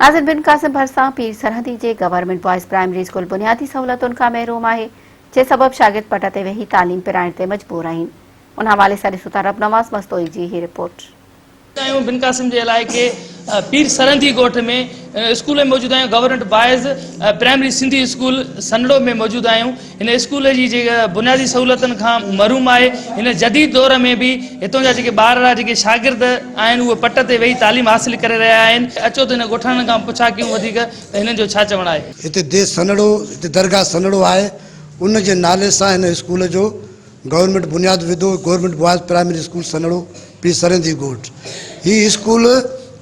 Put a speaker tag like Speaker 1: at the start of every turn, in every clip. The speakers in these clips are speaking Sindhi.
Speaker 1: ناظر بن قاسم ڀرسان پير سرهندي جي گورنمينٽ بوائز پرائمري اسڪول بنيادي سهولتن کان محروم آهي، جنهن سبب شاگرد پٽ تي ويهي تعليم پرائڻ تي مجبور آهن. ان حوالي سان ڏسون ٿا ربنواز مستوئي جي هي رپورٽ.
Speaker 2: آهيون بن قاسم جي علائقي پير سرهندي ڳوٺ ۾ اسڪول ۾ موجود آهيون government boys primary Sindhi school Sanhro ۾ موجود آهيون هن اسڪول جي جيڪا بنيادي سهولتن کان محروم آهي هن جديد دور ۾ به هتون جا جيڪي ٻارڙا جيڪي شاگرد آهن اهي پٽ تي ويهي تعليم حاصل ڪري رهيا آهن اچو ته هن ڳوٺاڻن کان پڇا ڪيون وڌيڪ ته هنن جو ڇا چوڻ آهي.
Speaker 3: هتي ديس سنهڙو هتي درگاهه سنهڙو آهي ان جي نالي سان هن اسڪول جو گورنمينٽ بنياد وڌو government boys primary school Sanhro Pir Sarhandi ڳوٺ هي اسڪول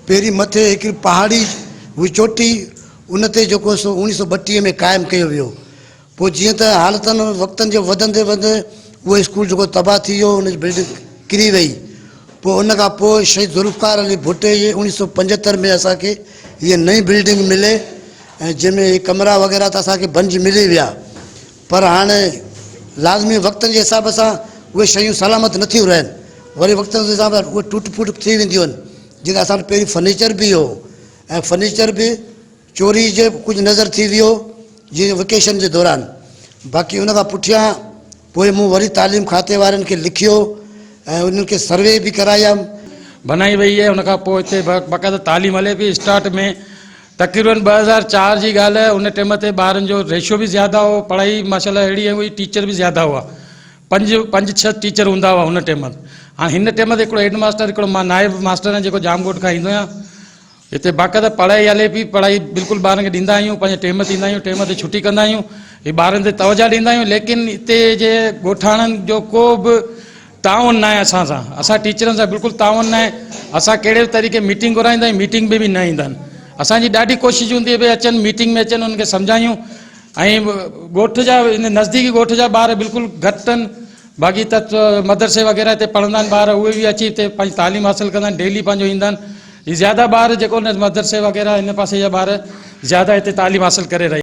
Speaker 3: پهرين مٿي هڪڙي پهاڙي هئي چوٽي ان تي جيڪو سو اوڻيهه سو ٻٽيهه ۾ قائم ڪيو ويو پوء جيئن ته حالتن وقتن جي وڌندي وڌندي اهو اسڪول جيڪو تباهه ٿي ويو ان جي بلڊنگ ڪري وئي پوء ان کان پوء شهيد ذوالفقار علي ڀٽي جي اوڻيهه سو پنجهتر ۾ اسان کي هيء نئين بلڊنگ ملي ۽ جنهن ۾ هي ڪمرا وغيره ته اسان کي بنج ملي ويا پر هاڻي لازمي وقتن جي حساب سان اهي شيون سلامت نٿيون رهن وري وقتن جي حساب سان اهي ٽوٽ ڦوٽ ٿي وينديون آهن جيئن ته اسان وٽ پهرين فرنيچر به هو ۽ فرنيچر به چوري جي ڪجهه نظر ٿي ويو جيئن وئڪيشن جي دوران باقي ان کان پٺيان پوء مون وري تعليم کاتي وارن کي لکيو ۽ انهن کي سروي به ڪرايم.
Speaker 4: بنائي وئي آهي ان کان پوء هتي باقاعده تعليم هلي پئي اسٽارٽ ۾ تقريبن 2004 جي ڳالهه آهي ان ٽيم تي ٻارن جو ريشو به زياده هو پڙهائي ماشاء الله اهڙي هئي ٽيچر به زياده هئا پنج پنج ڇهه ٽيچر هوندا هئا ان ٽيم هاڻي هن ٽيم تي هڪڙو هيڊ ماستر هڪڙو مان نائب ماستر آهيان جيڪو ڄام ڳوٺ کان ايندو آهيان هتي باقاعده پڙهائي هلي پئي، پڙهائي بلڪل ٻارن کي ڏيندا آهيون، پنهنجي ٽيم تي ايندا آهيون، ٽيم تي ڇٽي ڪندا آهيون، هي ٻارن تي توجه ڏيندا آهيون، ليڪن هتي جي ڳوٺاڻن جو ڪو به تعاون ناهي اسان سان، اسان ٽيچرن سان بلڪل تعاون ناهي، اسان ڪهڙي به طريقي ميٽنگ گهرائيندا آهيون، ميٽنگ ۾ به نه ايندا آهن، اسان جي ڏاڍي ڪوشش هوندي آهي ڀئي اچن ميٽنگ ۾ اچن انهن کي سمجهايون ۽ ڳوٺ جا نزديڪي ڳوٺ جا ٻار بلڪل گهٽ آهن. باقي ته مدرسي وغيره تي پڙهندا آهن ٻار اهي به اچي هتي پنهنجي تعليم حاصل ڪندا آهن ڊيلي پنهنجو ايندا آهن هي زياده ٻار جيڪو مدرسي وغيره هن پاسي جا ٻار زياده هتي تعليم حاصل ڪري رهيا.